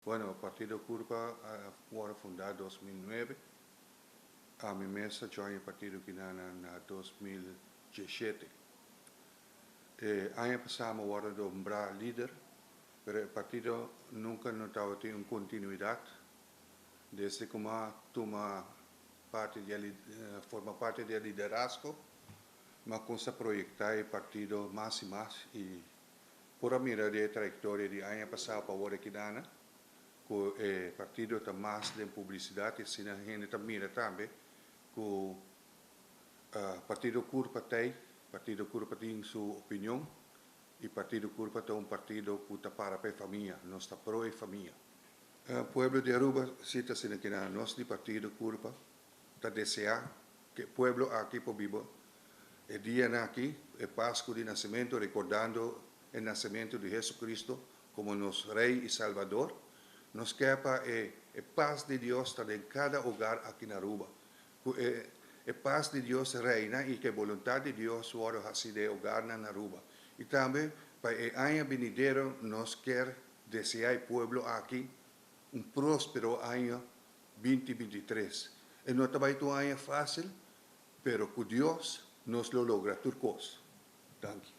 Bueno, Partido Curpa a wordo funda 2009. Ami mes a join e partido aki na 2017. Aña pasa mi a wordo nombra lider, pero e partido nunca no tabatin un continuidad. Desde cu mi a tuma parti di forma parti di liderazgo, m'a cuminsa proyecta e partido mas y mas y por a mira e trayectoria di aña pasa pa awor aki na cu e partido ta mas den publicidad y asina hende ta mira tambe cu Partido Curpa t'ey, Partido Curpa tin su opinion y Partido Curpa ta un partido cu ta para pa famia, nos ta pro e famia. Pueblo di Aruba, si ta asina cu nos di Partido Curpa ta desea cu e pueblo aki por biba e dia aki, e Pasco di Nacimento, recordando e nacimento di Jesucristo como nos Rey y Salvador. Nos kier pa e paz di Dios ta den cada hogar aki na Aruba. E paz di Dios reina y cu e boluntad di Dios wordo haci den hogar na Aruba. Y tambe pa e aña venidero nos kier desea e pueblo aki un prospero aña 2023. E no ta un aña facil, pero cu Dios nos lo logra tur cos. Danki.